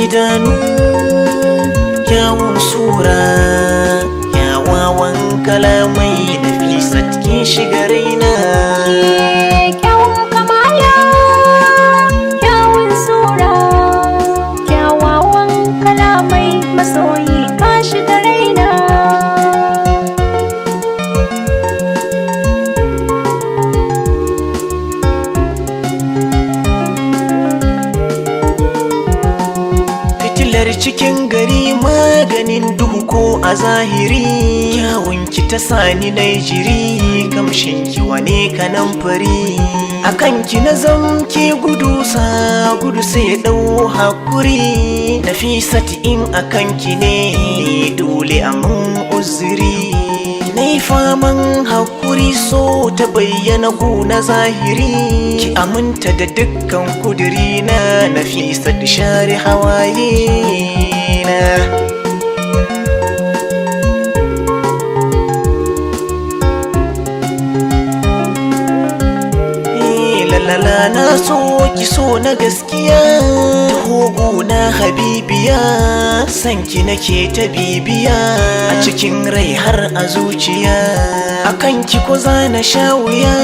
Idanu, kyawun sura, kyawawan kalamai, Nafisat, kin shiga raina. Kyawun kamala, kyawun sura, kyawawan kalamai, masoyi, ka shiga raina. Fitilar cikin gari, maganin duhu ko a zahiri, kyawun ki ta sani na jiri, kamshin ki wane kanan fari, akan ki na zamke gudu, sa gudu sai ya dau hakuri. Nafisat, in akan ki ne, dole a mun uzuri. Na yi faman hakuri, so ta bayyana gu na zahiri. Ki aminta da dukkan kuduri na, Nafisat, share hawaye na. Lalala, na so ki so na gaskiya, taho na habibiya, san ki nake ta bibiya a cikin rai har a zuciya. Akan ki ko za na sha wuya,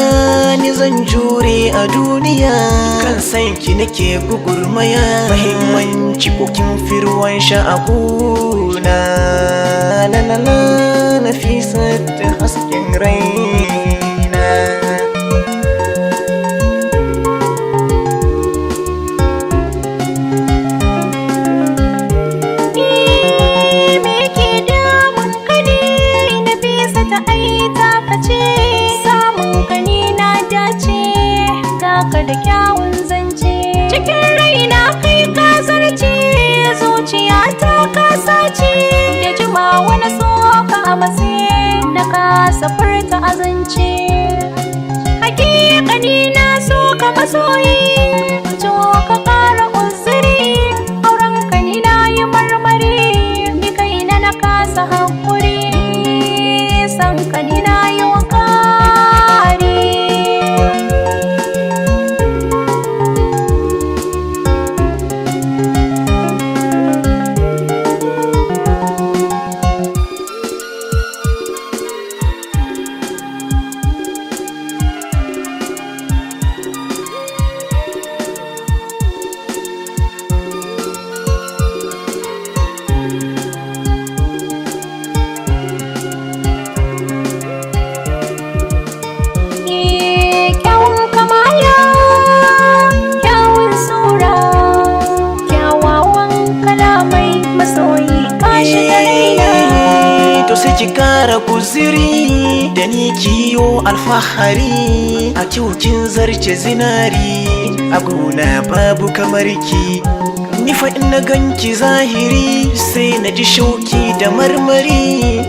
ni zan jure a duniya. Kan san ki nake gugurmaya, mahimmanci ko kin fi ruwan sha a gona. La la la, Nafisat, hasken raina. Me ke damun ka ne, Nafisa? Ta aita ka ce samun ka ni na dace, ga ka da kyawun zance, cikin raina kai ka zarce, zuciya ta ka sace. Da jimawa na so ka, a matse na kasa furta azance. Hakikani na so ka, masoyi, to ka kara uzuri. Auren ka ni na yi marmari, ni kaina na kasa hakuri, san ka ni na yi wa kari. Kyawun kamala, kyawun sura, kyawawan kalamai, masoyi, ka shiga raina. To sai ki kara kuziri da ni, kiyo alfahari, a kyaukin zarce zinari, a gona babu kamar ki. Ni fa in na ganki zahiri, sai na ji shauki da marmari,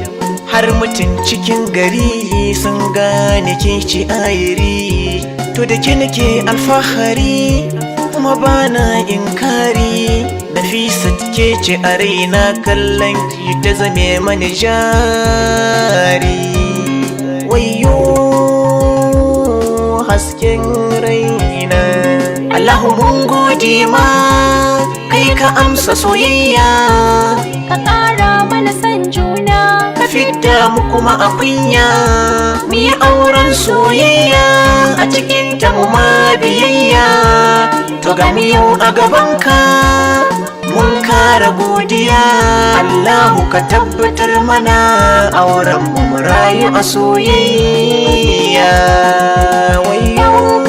har mutum cikin gari sun gane ke ci ayiri. To da ke nake alfahari, kuma bana inkari. Nafisa, ke ce a raina, kallon ki ta zame mani jari. Wayo hasken raina, Allahu mun gode ma, kai ka amsa soyayya. Ka ƙara mana san juna, ka fidda mu kuma a kunya, mu yi auren soyayya, a cikin ta mu ma biyayya. To ga mu yau a gabanka, mun kara godiya. Allahu ka tabbatar mana auren mu, mu rayu a soyayya. Wayo. Kyawun